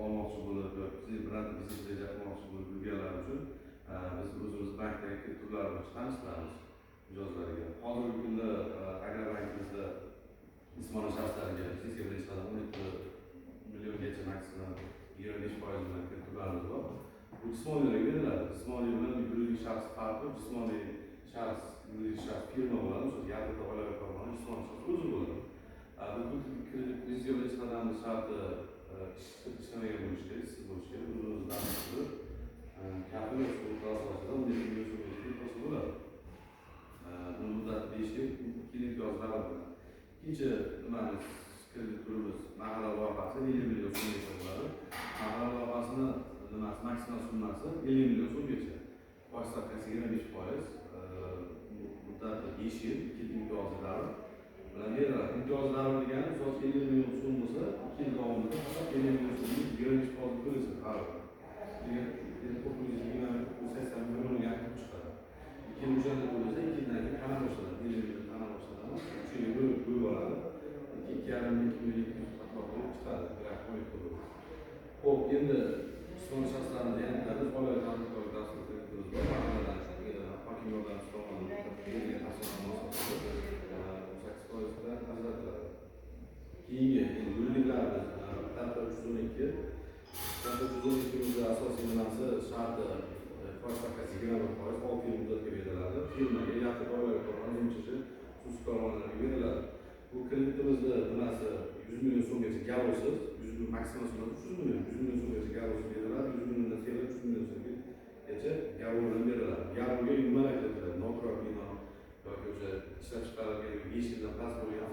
olmoqchi bo'lib yoki bironta biznes reja qilmoqchi bo'lib yurganlar uchun biz o'zimiz bankdagi kredit turlari bo'yicha tanishtiramiz mijozlarga. Hozirgi kunda Agrobankimizda jismoniy shaxslarga biznesga birinchi qadam 17 milliongacha, maksimal 25% bilan kredit turlarimiz bor. Bu jismoniylarga beriladi. Jismoniy bilan yuridik shaxs farqi: jismoniy shaxs, yuridik shaxs firma bo'ladi, misol, yarimta oilaviy korxona, jismoniy shaxs o'zi bo'ladi. Bu kredit, biznesga birinchi qadamni sharti ishlamagan bo'lishi kerak, ishsiz bo'lishi kerak, o'zini o'zi band qilib, kafil va sug'urta asosida 17 million so'mgacha kredit olsa bo'ladi. Buni muddati 5 yil, 2 yil imtiyoz davr bilan. Ikkinchi nimamiz, kredit turimiz mahalla loyihasi, 50 million so'mgacha bo'ladi. Mahalla loyihasini nimasi, maksimal summasi 50 million so'mgacha. Foiz stavkasi 25%, muddati 5 yil, 2 yil imtiyozli davr bilan beriladi. Imtiyozli davr degani, misol uchun, 50 million so'm bo'lsa, 2 yil davomida faqat 50 million so'mni 25% to'laysiz har oy. Degan 920, 80 millionga yaqin chiqadi. 2 yil o'shanda to'lasa, 2 yildan keyin qana boshlanadi, 50 million qana boshlanadi, 3 yilga bo'lib bo'lib oladi. Ikki, ikki yarim, 2 million 200 atrofida bo'lib chiqadi grafik bo'yicha to'lov. Ho'p, endi jismoniy shaxslarni yana aytamiz, oilaviy tadbirkorlik dastur kreditimiz bor. Mahalladan hokim yordamchisi tomonidan berilgan tavsiyanoma asosida 18% bilan ajratiladi. Keyingi endi yuridiklarimiz KT 312. KT 312imizni asosiy nimasi, sharti foiz stavkasi 21%, 6 yil muddatga beriladi. Firmaga, yaqin oilaviy korxona, МЧЖ, xususiy korxonalarga beriladi. Bu kreditimizni nimasi 100 million so'mgacha garovsiz, 100 million, maksimal summasi 300 million, 100 million so'mgacha garovsiz beriladi, 100 milliondan tepa 300 million so'mgacha garov bilan beriladi. Garovga nimalar kiritiladi? Noturar bino yoki o'sha ishlab chiqarilgan 5 yildan past bo'lgan.